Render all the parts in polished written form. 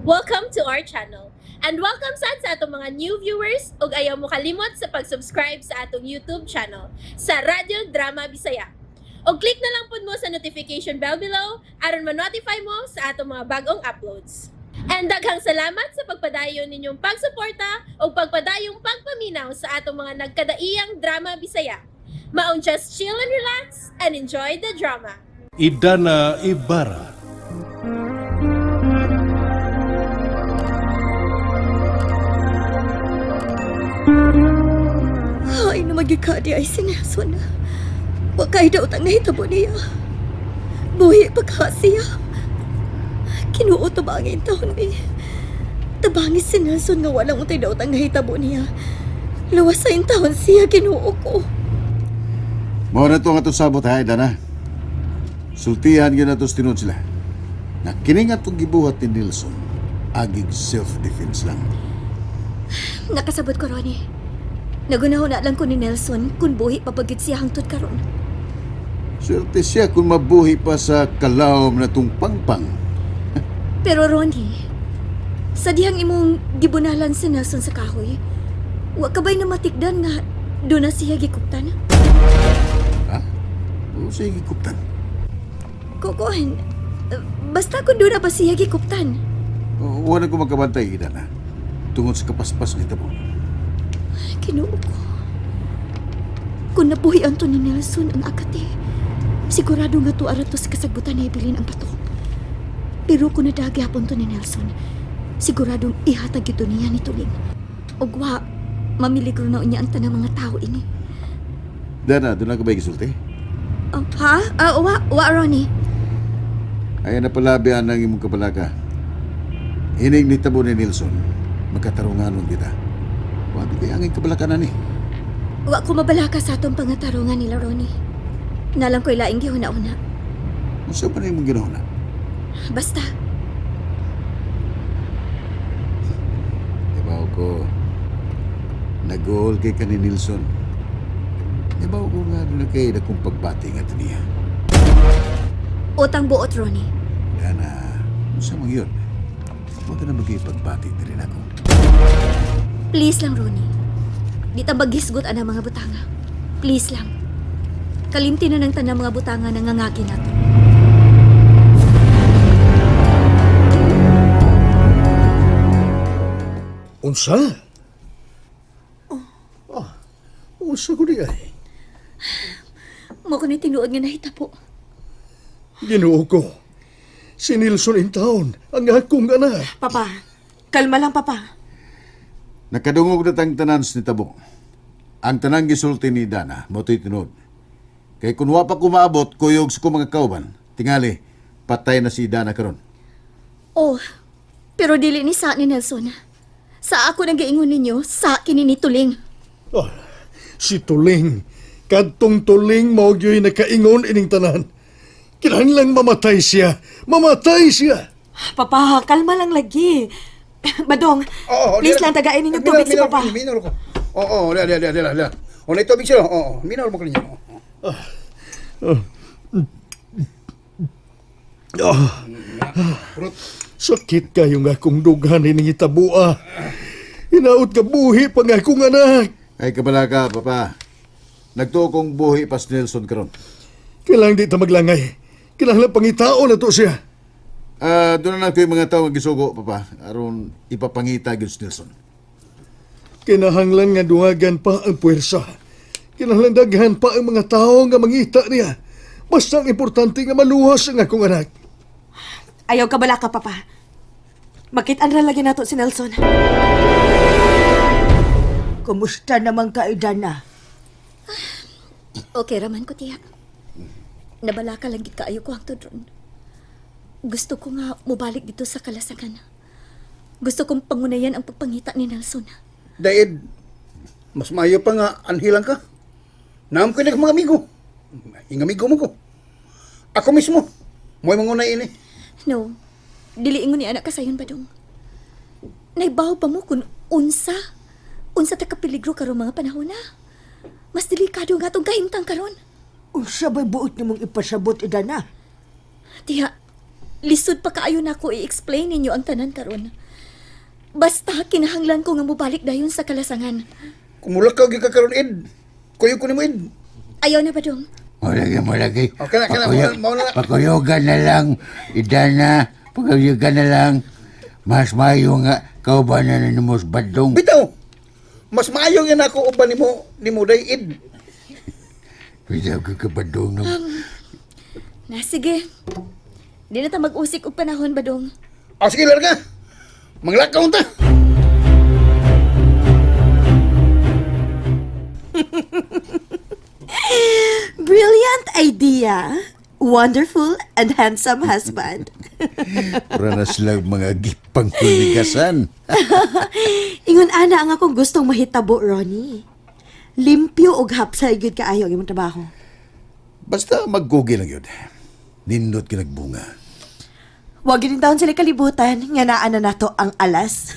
Welcome to our channel. And welcome sad sa atong mga new viewers ug ayaw mo kalimot sa pag-subscribe sa atong YouTube channel sa Radyo Drama Bisaya. Og click na lang pud mo sa notification bell below aron ma-notify mo sa atong mga bagong uploads. And daghang salamat sa pagpadayon ninyong pagsuporta ug pagpadayong pagpaminaw sa atong mga nagkadaiyang drama Bisaya. Maong just chill and relax and enjoy the drama. Idana Ibarra. Ay, namagikadi ay si Nelson. Wa kay daw ang nahitabo niya. Buhi pa ka siya. Kinuo tabangin taon ni. Tabangin si Nelson nga walang utay daw ang nahitabo niya. Luwas sa taon siya, kinuo ko. Mao na to nga itong sabot ha, Dana. Sultihan yun na to tinuod sila. Na kini nga itong gibuhat ni Nilsson, agig self-defense lang. Nakasabot ko, Ronnie. Nagunahon na lang ko ni Nelson kung buhi pa pagit siya hangtod karon. Swerte siya kung mabuhi pa sa kalawom na itong pangpang. Pero Ronnie, sa dihang imong gibunalan si Nelson sa kahoy, wa ka ba'y namatikdan nga doon na siya gikuptan? Ha? O sige, kuptan. Kukuhan, basta kung doon na ba siya gikuptan? Wala ko magkabantay, Idana. Tungod sa kapaspas nito po. Kinuo ko. Kung nabuhi ang to ni Nelson ang akati, sigurado nga tuara to sa kasagbutan ni Evelyn ang bato. Pero kung nadagyapon to ni Nelson, siguradong ihatag ito niya ni Tuling. Ugwa, mamiligro na unya ang tanang mga tao ini. Dana, doon na ka ba gisulti? Oh, ha? Ah, wa, Ronnie. Ayan na pala biyan ang imong kabalaka. Hining ni tabo ni Nilsson, magkatarunganon kita. Wabi kay angin kabalaka na ni. Wa ko mabalaka sa atong pangatarungan nila, Ronnie. Nalang ko'y laing gihuna-una. Unsa pa na imong ginawa na? Basta, Ibaw ko, nag-goal kay ka ni Nilsson. Ibaw ko nga doon na kay dakong pagbati nga to niya. utang buot, Ronnie. Dana, unsa man yun? Huwag ka na mag-ipagbati na rin ako. Please lang, Ronnie. Di ta maghisgot ang mga butanga. Please lang. Kalimti na ng tanang mga butanga na ngangagi nato. Unsa? Oh. Unsa ko di ay? Mo ko ni tinuod nga nahitabo. Ginoo ko. Si Nilsson in town, ang akong anak. Papa, kalma lang, Papa. Nakadungog na tang tanan ni Tabo. Ang tanang gisulti ni Dana, mo to'y tinuod. Kay kun wa pa kumaabot, kuyog sa ko mga kauban. Tingali, patay na si Dana karon. Oh, pero dili ni sa ni Nelson. Sa ako nang giingon ninyo, sa kini ni Tuling. Oh, si Tuling. Kadtong Tuling mao gyuy nakaingon ining tanan. Kinahanglan mamatay siya. Mamatay siya. Papa, kalma lang lagi. Badong, Oo, please dila- lang tagain ninyo tubig si Minaw, Papa. Minaw ko. Oo, oo, dila, dila, dila, dila. O, na tubig sila. Oo, minaw mo ko ninyo. Oh. Sakit kayo nga akong dughan ining itabua. Hinaot ka buhi pa nga akong anak. Ay kabalaka, papa. Nagtuo kong buhi pas Nelson karon. Kailangan di ta maglangay. Kinahanglan pangitao na to siya. Ah, doon na ko yung mga tao nga gisugo, papa. Aron ipapangita gyud si Nelson. Kinahanglan nga duwagan pa ang puwersa. Kinahanglan daghan pa ang mga tao nga mangita niya. Basta ang importante nga maluwas ang akong anak. Ayaw ka balaka, Papa. Makit-an ra lagi nato si Nelson. Kumusta naman ka, Idana? Okay raman ko tiya. Nabalaka lang gid kaayo ko hangtod ron. Gusto ko nga mobalik dito sa kalasangan. Gusto kong pangunayan ang pagpangita ni Nelson. Daid, mas maayo pa nga anhilang ka. Naam ko na mga amigo. Ing amigo mo ko. Ako mismo. Mo'y mangunay ini. No, dili ingon ni anak kasayon badong. Naibaw pa mo kung unsa. Unsa ta kapeligro karon mga panahon na. Mas delikado nga tong kahimtang karon. Unsa ba'y buot nimong ipasabot, Idana? Tiya, Lisod pa kaayo nako i-explain ninyo ang tanan karon. Basta kinahanglan ko nga mobalik dayon sa kalasangan. Kumulakaw gyud ka karon, Ed. Kuyog ko nimo, Ed. Ayaw na ba dong? Malagi, malagi. Okay na, okay na, mauna na. Pakuyugan na lang, Idana. Pakuyugan na lang. Mas maayo nga, kauban na nimo sa Badong. Bitaw. Mas maayo nga nako uban nimo nimo day, Ed. Bitaw ka ka Badong. No? Na sige. Di na ta mag-usik og panahon badong. O sige, larga. Manglakaw ta. Brilliant idea. Wonderful and handsome husband. Pura na sila mga gipangkuligasan. Ingon ana ang akong gustong mahitabo, Ronnie. Limpyo og hapsay gyud kaayo ang imong trabaho. Basta mag-google lang yun. Nindot ka nagbunga. Wag gyud taon sila kalibutan nga naa na nato ang alas.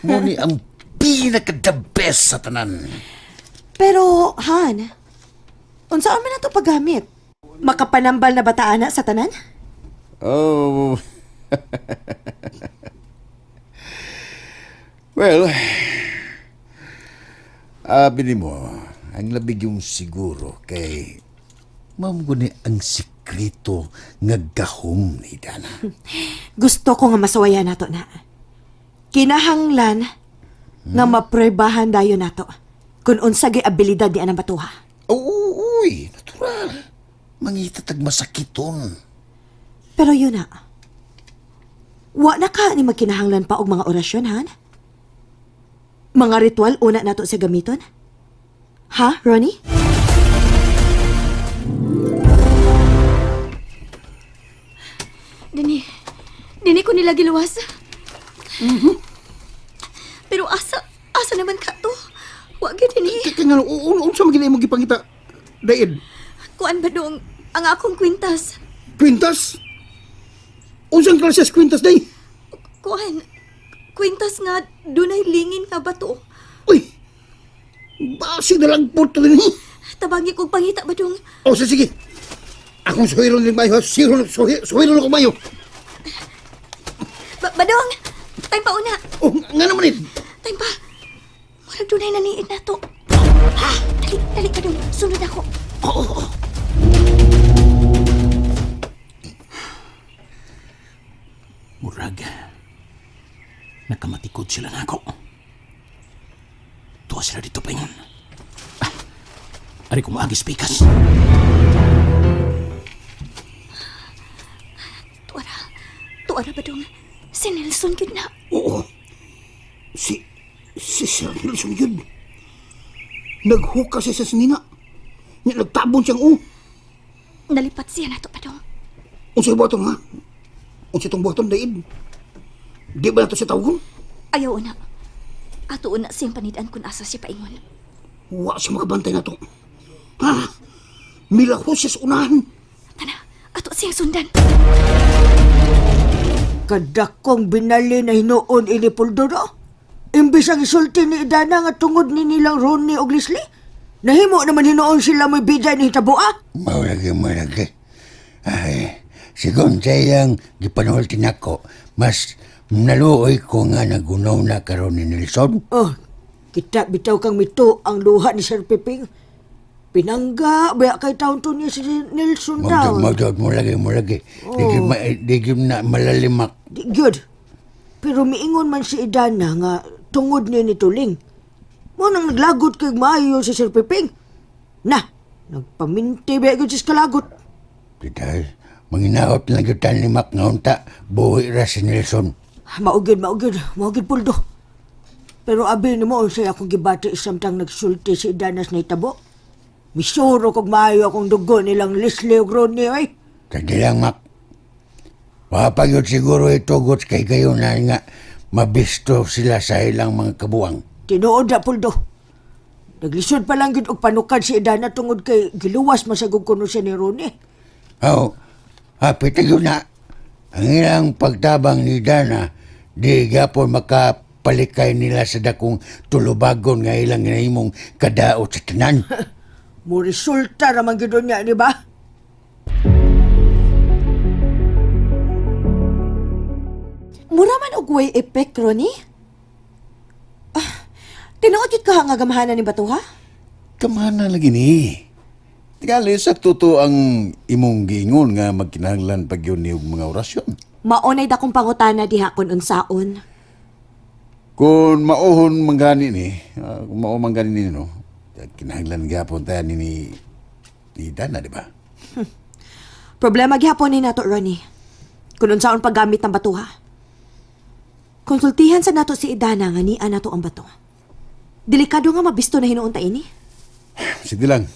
Muni ang pinaka-the best sa tanan. Pero Han, unsaon man nato paggamit? Makapanambal na ba ta ana sa tanan? Oh. Well, abi mo, ang labig yung siguro kay ma'am guni ang sikreto nga gahom ni Dana. Gusto ko nga masuwayan nato na. Kinahanglan nga mapruebahan dayon nato kung unsa gyud abilidad ni anang batuha. Oo, uy, natural. Mangita tag masakiton. Pero yun na. Wa na ka ni magkinahanglan pa og mga orasyon, han? Mga ritual una nato sa gamiton? Ha, Ronnie? Dini, dini ko nila giluwas. Pero asa, asa naman ka to? Wa gyud dini. Kaya nga, unsa man gini imong gipangita, day, Ed? Kuan ba dong ang akong kwintas? Kwintas? Unsang klase sa kwintas, day? Kuan, kwintas nga dunay lingin nga bato. Uy! Basig na lang po ito din. Tabangi kog pangita ba dong? O, sige, sige. Akong suhiron din mayo. Suhiron, suhiron ako mayo. Badong, time pa una. Oh, nga naman eh. Time pa. Murag dunay naniid na to. Ha? Dali, dali badong. Sunod ako. Murag. Nakamatikod sila nako. Tuwa sila dito paingon. Ah, ari ko maagis pikas. Tuara. Tuara badong. Si Nelson gyud na. Oo. Si Sir Nelson yun. Naghuka siya sa sinina. Nga nagtabon siyang u. Nalipat siya nato badong. Unsay buhaton ha? Unsay itong buhaton daid? Di ba nato siya tawagon? Ayaw una. Ato una siyang panidan kung asa siya paingon. Wa siya makabantay na to. Ha? Milaho siya sa unahan. Tana, ato siyang sundan. Kadakong binali na hinuon ini Puldoro. Imbis ang isulti ni Idana nga tungod ni nilang Ronnie og Leslie. Nahimo naman hinuon sila may bida ni hitaboa. Malagi, malagi. Ay, sigon sa iyang gipanulti nako, mas naluoy ko nga nagunaw na karon ni Nelson. Oh, kita bitaw kang mito ang luha ni Sir Piping. Pinangga, baya kay taon to niya si Nelson Magdod, daw. magdod, mulagi, mulagi. Di gyud di gyud na malalimak. Di gyud. Pero miingon man si Idana nga tungod ni Tuling. Mo nang naglagot kay maayo si Sir Piping. Na, nagpaminti ba gyud siya kalagot. Kita, manginaot lang gyud tan ni Mac nga unta, buhi ra si Nelson. Maugid, maugid, maugid puldo. Pero abi nimo unsay akong gibati samtang nagsulti si Idanas na itabo. Misuro kog maayo akong dugo nilang Leslie ug Ronnie ay. Tadi lang, Mac. Wa pa gyud siguro itugot kay gayon na nga mabisto sila sa ilang mga kabuang. Tinuod na puldo. Naglisod pa lang gyud og panukad si Idana tungod kay giluwas masagog kuno siya ni Ronnie. Aw, hapit na yun na. Ang ilang pagtabang ni Dana, di gapon makapalikay nila sa dakong tulubagon nga ilang ginahimong kadaot sa tanan. Mo resulta raman gyud niya, di ba? Mura man og way effect, Ronnie. Ah, tinuod jud ka nga gamhanan ni Batuha? Kamana lagi ni. Tingali, sakto to ang imong giingon nga magkinahanglan pag yun ni og mga orasyon. Maonay dakong pangutana diha kun unsaon. Kung mauhon manggani ni, kung mao manggani ni no, kinahanglan gyapon tayo ni Dana, di ba? Problema gihapon ni nato, Ronnie. Kun unsaon paggamit ng batuha. Konsultihan sa nato si Idana nga nia nato ang bato. Delikado nga mabisto na hinuon ta ini. Sige lang,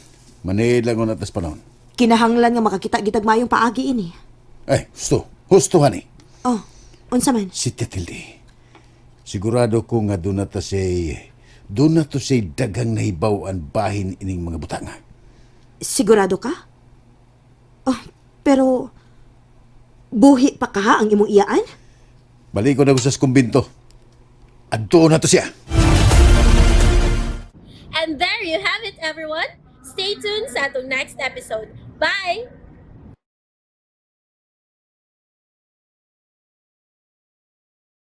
maniid lang ko na tas panahon. Kinahanglan nga makakita gitag maayong paagi ini. Ay, husto. Husto, hani. Oh, unsa man? Si Tetilde. Sigurado ko nga doon na ta siya'y, doon na to siya'y daghang nahibaw ang bahin ining mga butanga. Sigurado ka? Oh, pero buhi pa ka ha ang imong iyaan? Balik ko na ko sa kumbinto. Adto na to siya. And there you have it, everyone. Stay tuned sa atong next episode. Bye!